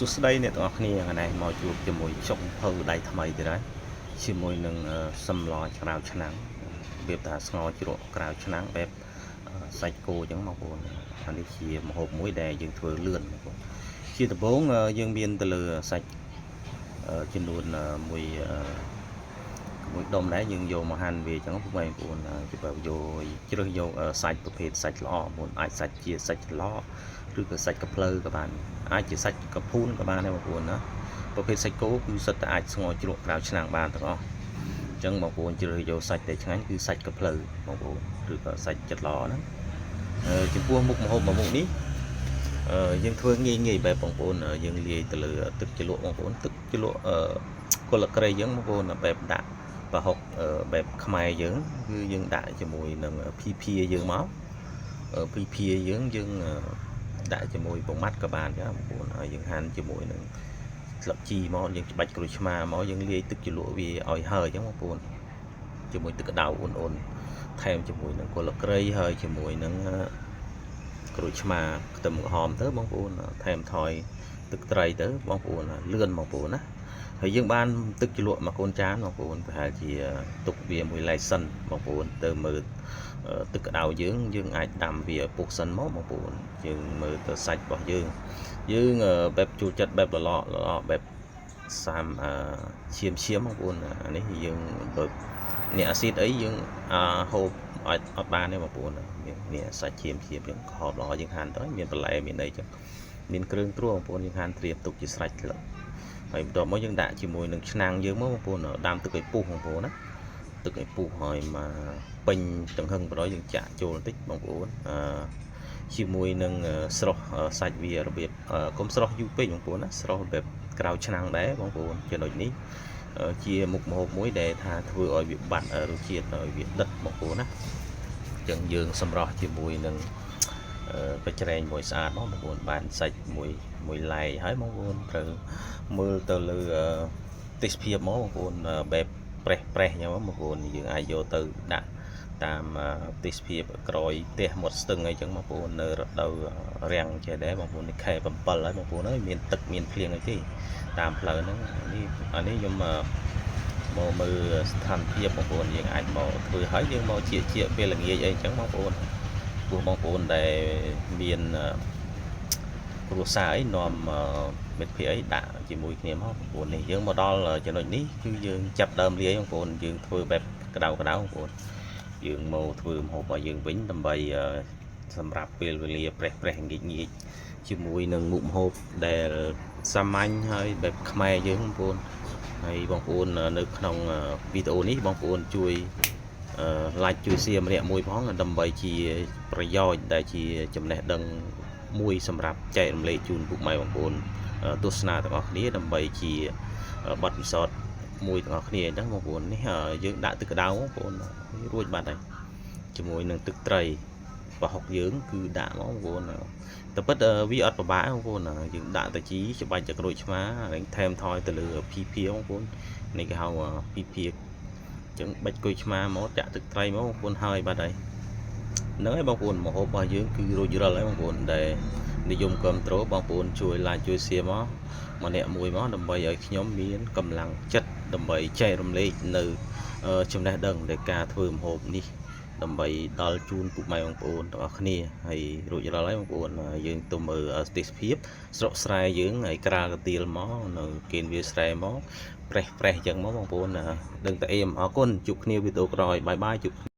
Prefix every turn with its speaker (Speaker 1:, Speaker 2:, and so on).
Speaker 1: សួស្តីអ្នកទាំងអស់គ្នាថ្ងៃនេះមកជួបជាមួយចុងភៅដៃថ្មីទៀតហើយជាមួយនឹងសម្លក្រៅឆ្នាំងរបៀបថាស្ងោរជ្រក់ក្រៅឆ្នាំងបែបសាច់គោអញ្ចឹងបងប្អូនអានេះជាម្ហូបមួយដែលយើងធ្វើលឿនបងប្អូនជាដំបូងយើងមានទៅលើសាច់ចំនួនមួយមួយដុំដែរយើងយកមកហាន់វាអញ្ចឹងពុកម៉ែបងប្អូនជាបើយកជ្រើសយកសាច់ប្រភេទសាច់ល្អបងប្អូនអាចសាច់ជាសាច់ច្រឡកឬក៏សាច់កាភ្លៅក៏បានអាចជាសាច់កភូនក៏បានដែរបងប្អូនណាប្រភេទសាច់គោគឺសុទ្ធតែអាចស្ងោរជ្រក់ក្រៅឆ្នាំងបានទាំងអស់អញ្ចឹងបងប្អូនជ្រើសយកសាច់ដែលឆ្ងាញ់គឺសាច់កាភ្លៅបងប្អូនឬក៏សាច់ច្រឡហ្នឹងចំពោះមុខម្ហូបមួយមុខនេះយើងធ្វើងាយងាយបែបបងប្អូនយើងលាយទៅលើទឹកជ្រលក់បងប្អូនទឹកជ្រលក់គល់ក្រីយើងបងប្អូនបែបដាក់ប្រហុកបែបខ្មែរយើងគឺយើងដាក់ជាមួយនឹងភីភាយើងមកភីភាយើងយើងដាក់ជាមួយប្រមាត់ក៏បានដែរបងប្អូនហើយយើងហាន់ជាមួយនឹងស្លឹកជីមកយើងច្បាច់ក្រូចឆ្មាមកយើងលាយទឹកជ្រលក់វាឲ្យហើយអញ្ចឹងបងប្អូនជាមួយទឹកក្តៅអ៊ុនៗថែមជាមួយនឹងគល់ក្រីហើយជាមួយនឹងក្រូចឆ្មាខ្ទឹមក្រហមទៅបងប្អូនថែមថយទឹកត្រីទៅបងប្អូនលឿនបងប្អូនណាហើយយើងបានទឹកជ្រលក់មួយកូនចានបងប្អូនប្រហែលជាទុកវាមួយឡែសិនបងប្អូនទៅមើលទឹកក្តៅយើងយើងអាចដាំវាពុះសិនមកបងប្អូនយើងមើលទៅសាច់របស់យើងយើងបែបចូលចិត្តបែបលលកលលកបែបសាមឈាមឈាមបងប្អូនអានេះយើងបើនេះអាស៊ីតអីយើងហូបអត់អត់បានទេបងប្អូននេះសាច់ឈាមឈាមយើងក្រហមល្អយើងហាន់ទៅមានបន្លែមានអីចឹងមានគ្រឿងត្រួសបងប្អូនយើងហាន់ត្រៀមទុកជាស្រេចហើយបន្ទាប់មកយើងដាក់ជាមួយនឹងឆ្នាំងយើងមកបងប្អូនដាំទឹកឲ្យពុះបងប្អូនណាទឹកឲ្យពុះហើយមកពេញតង្ហឹងបណ្ដោយយើងចាក់ចូលបន្តិចបងប្អូនអឺជាមួយនឹងស្រស់សាច់វារបៀបកុំស្រស់យូរពេកបងប្អូនណាស្រស់បែបក្រៅឆ្នាំងដែរបងប្អូនចំណុចនេះជាមុខម្ហូបមួយដែលថាធ្វើឲ្យវាបាត់រសជាតិឲ្យវាដិតបងប្អូនណាអញ្ចឹងយើងសម្រស់ជាមួយនឹងបច្រែងមួយស្អាតមកបងប្អូនបានសាច់មួយមួយឡែកហើយបងប្អូនត្រូវមើលទៅលើទេសភាពមកបងប្អូនបែបប្រេះប្រេះញ៉ាំបងប្អូនយើងអាចយកទៅដាក់តាមទេសភាពក្រោយផ្ទះមាត់ស្ទឹងអីចឹងបងប្អូននៅរដូវរាំងចេះដែរបងប្អូននេះខែ7ហើយបងប្អូនអើយមានទឹកមានភ្លៀងអីទេតាមផ្លូវហ្នឹងនេះអានេះខ្ញុំមកមើលស្ថានភាពបងប្អូនយើងអាចមកធ្វើហើយយើងមកជាជាពេលល្ងាចអីចឹងបងប្អូនព្រោះបងប្អូនដែលមានគ្រួសារអីនាំមិត្តភ័ក្តិអីដាក់ជាមួយគ្នាមកបងប្អូននេះយើងមកដល់ចំណុចនេះគឺយើងចាប់ដើមលាយបងប្អូនយើងធ្វើបែបក្តៅក្តៅបងប្អូនយើងមកធ្វើម្ហូបរបស់យើងវិញដើម្បីសម្រាប់ពេលវេលាប្រេះប្រេះងាកងាកជាមួយនឹងមុខម្ហូបដែលសាមញ្ញហើយបែបខ្មែរយើងបងប្អូនហើយបងប្អូននៅក្នុងវីដេអូនេះបងប្អូនជួយ like ជួយ share ម្នាក់មួយផងដើម្បីជាប្រយោជន៍ដែលជាចំណេះដឹងមួយសម្រាប់ចែករំលែកជូនពុកម៉ែបងប្អូនទស្សនាទាំងអស់គ្នាដើម្បីជាបទពិសោធន៍មួយទាំងអស់គ្នាអញ្ចឹងបងប្អូននេះយើងដាក់ទឹកក្តៅបងប្អូនរួចបាត់ហើយជាមួយនឹងទឹកត្រីប្រហុកយើងគឺដាក់មកបងប្អូនតែពិតវាអត់ពិបាកបងប្អូនយើងដាក់តែជីច្បាច់តែក្រូចឆ្មាហើយថែមថយទៅលើភីភាបងប្អូននេះគេហៅភីភាចឹងបាច់គុយឆ្មាមកចាក់ទឹកត្រីមកបងប្អូនហើយបាត់ហើយហ្នឹងហើយបងប្អូនម្ហូបរបស់យើងគឺរួចរាល់ហើយបងប្អូនដែលនិយមគ្រប់ត្រូលបងប្អូនជួយ like ជួយ share មកម្នាក់មួយមកដើម្បីឲ្យខ្ញុំមានកម្លាំងចិត្តដើម្បីចែករំលែកនៅចំណេះដឹងនៃការធ្វើម្ហូបនេះដើម្បីដល់ជូនពុកម៉ែបងប្អូនទាំងអស់គ្នាហើយរួចរាល់ហើយបងប្អូនយើងទៅមើលទេសភាពស្រុកស្រែយើងហើយក្រាលកាទៀលមកនៅគេនវាស្រែមកប្រេះប្រេះអញ្ចឹងមកបងប្អូនដឹងតែអេមអរគុណជួបគ្នាវីដេអូក្រោយ bye bye ជួប